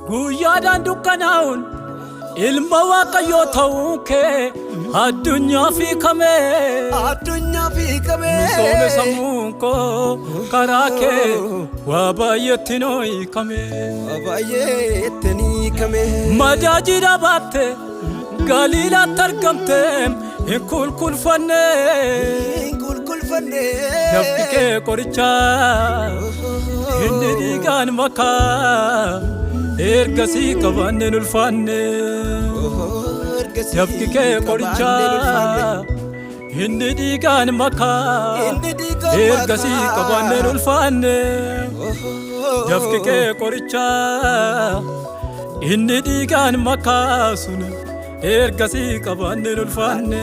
Guyyaadhaan dukkanaa'uun ilma Waaqayyoo ta'uun kee addunyaaf hiikame. Addunyaaf hiikame. Misoome sammuun koo karaa kee waa baay'eetti noo hiikame. Waa baay'eetti ni hiikame. Madaa jiidhaa baatte Galiilaatti argamte hin kulkulfanne. Hin kulkulfanne. Dafqi kee qorichaa inni dhiigaan makaa ergasii qabaanneen ulfaanne. Ergasii Dafqi kee qabaanneen ulfaanne. qorichaa inni dhiigaan makaa Inni dhiigaan ergasii makaa. qabaanneen ulfaanne. Dafqi kee qorichaa inni dhiigaan makaa sun ergasii qabaanneen ulfaanne.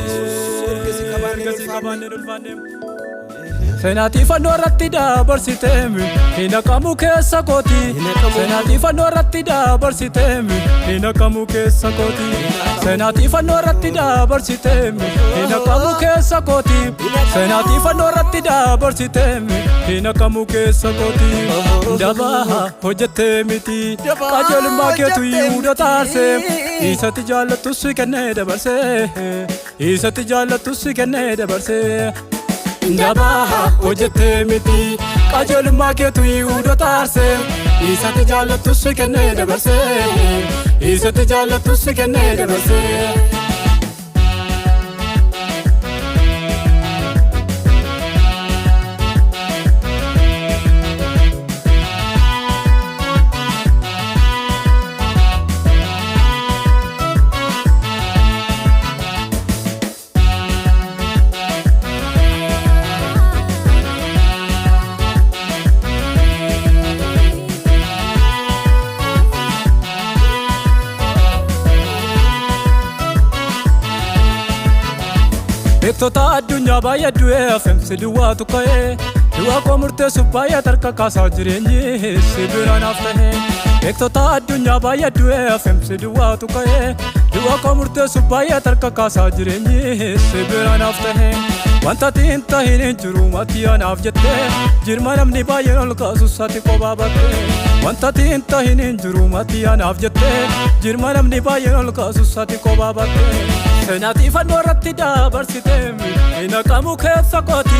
Ergasii qabaanneen Ergasii ulfaanne. qabaanneen ulfaanne. Seenaatii fannoo irratti dabarsiteemi hin haqamu keessa kooti. Hin haqamu. Seenaatii fannoo irratti dabarsiteemi hin haqamu keessa kooti. Seenaatii fannoo irratti dabarsiteemi hin haqamu keessa kooti. Seenaatii fannoo irratti dabarsiteemi hin haqamu keessa kooti. Dabaa hojjettee miti Dabaa qajeelummaa keetu hojjettee Yihuudoota aarsee miti. isatti jaallattus si kennee dabarsee isatti jaallattus si kennee dabarsee. Dabaa hojjettee miti qajeelummaa keetu Yihuudoota aarsee isatti jaallattus si kennee dabarsee isatti jaallattus si kennee dabarsee. Beektota addunyaa baay'ee du'ee hafemsi duwwaatu ka'ee du'a koo murteessuuf baay'ee tarka kaasaa jireenyi si bira naaf ta'e. Beektota addunyaa baay'ee du'ee hafemsi duwwaatu ka'ee du'a koo murteessuuf baay'ee tarka kaasaa jireenyi si bira naaf ta'e. Wanta ati hin tahin hin jiru mati anaaf jettee jirma namni baay'een ol kaasus ati kophaa battee. Wanta ati hin tahin hin jiru mati anaaf jettee jirma namni baay'een ol kaasus ati kophaa battee. Seenaatii fannoo irratti dabarsiteemi hin haqamu keessa kooti.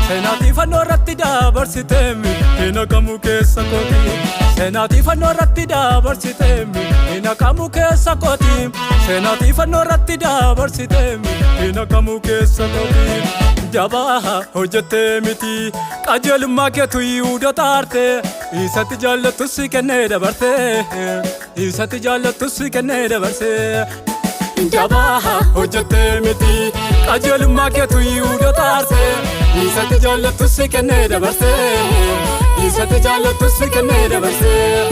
Seenaatii fannoo irratti dabarsiteemi hin haqamu keessa kooti. Seenaatii fannoo irratti dabarsiteemi hin haqamu keessa kooti. Seenaatii fannoo irratti dabarsiteemi hin haqamu keessa kooti. Jabaa hojjettee miti qajeelummaa keetu Yihuudoota aarte isatti jaallattus si kennee dabarsee isatti jaallattus si kennee dabarsee. Jabaa hojjettee miti qajeelummaa keetu Yihuudoota aarsee isatti jaallattus si kennee dabarsee isatti jaallattus si kennee dabarsee.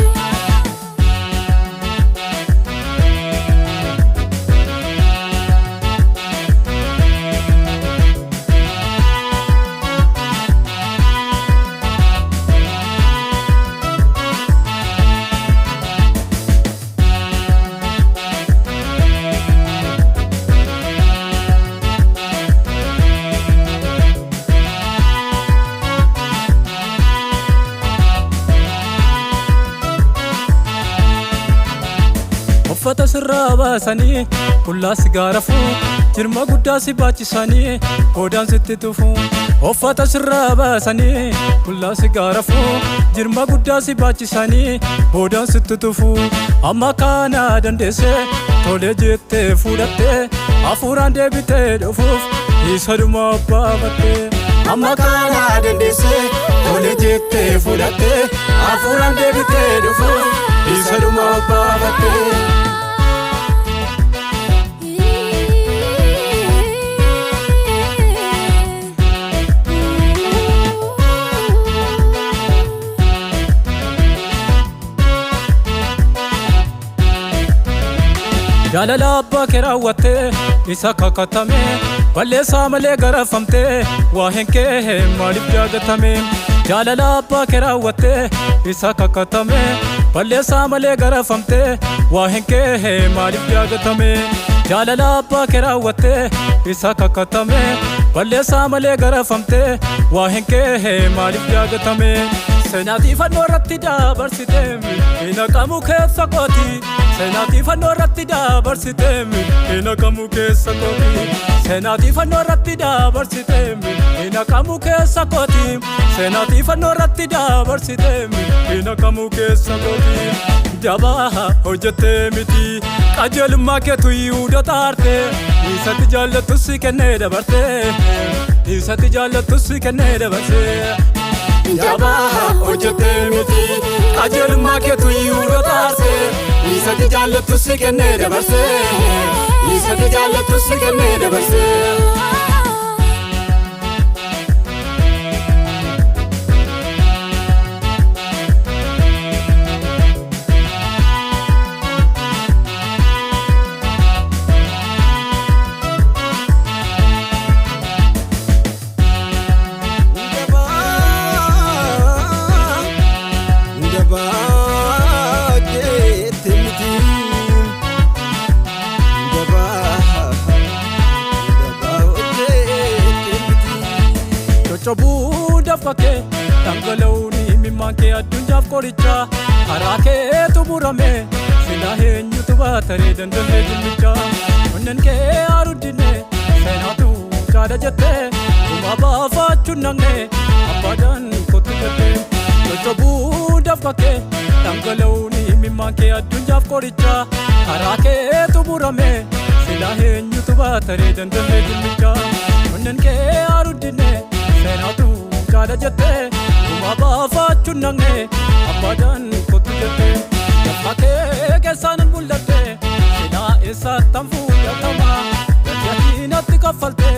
Uffata sirraa baasanii qullaa si gaarafuu jirma guddaa si baachisanii qoodaan sitti tufu. Uffata sirraa baasanii qullaa si gaarafuu jirma guddaa si baachisanii boodaan sitti tufu. Amma kana dandeessee tolee jettee fuudhattee hafuuraan deebitee dhufuuf isa dhuma baafattee. Amma kana dandeessee tolee jettee fuudhattee hafuuraan deebitee dhufuuf isa dhuma baafattee. Jaalala abbaa kee raawwattee isa kakatame balleessaa malee garafamtee waa'een kee maaliif daagatame? Jaalala abbaa kee raawwattee isa kakatame balleessaa malee garafamtee waa'een kee maaliif daagatame? Jaalala abbaa kee raawwattee isa kakatame Balleessaa malee garafamtee waa hin kee maaliif daagatame? Seenaatii fannoo irratti dabarsitee hin haqamu keessa kooti. Seenaatii fannoo irratti dabarsitee hin haqamu keessa kooti. Seenaatii fannoo irratti dabarsitee hin haqamu keessa kooti. Seenaatii fannoo irratti dabarsitee hin haqamu keessa kooti. Jabaa hojjettee miti qajeelummaa keetu yihudoota aarte. Isatti jaallattu si kennee dabarte. Isatti jaallattu si kennee dabarte. Jabaa hojjettee miti qajeelummaa keetu yihudoota aarte. Isatti jaallattu si kennee dabarse. Isatti jaallattu si kennee dabarse. Dabaa jettee miti. Dabaa dabaa hojjettee miti. Coccobuu dafqa kee dhangala'uun imimmaan kee addunyaaf qoricha karaa keetu murame silaa eenyutu baataree danda'ee jilmicha onneen kee haruddinne seenaatu caala jettee gumaa baafachuun naqne abbaadhaan kottu jettee. Coccobuu dafqa kee dhangala'uun imimmaan kee addunyaaf qoricha karaa keetu murame silaa eenyutu baataree danda'ee jilmicha onneen kee haruddinne seenaatu caala jettee gumaa baafachuun naqne abbaadhaan kottu jettee. Dafqa kee keessaan mul'atte silaa eessattan fudhatama gatii ati natti kaffaltee.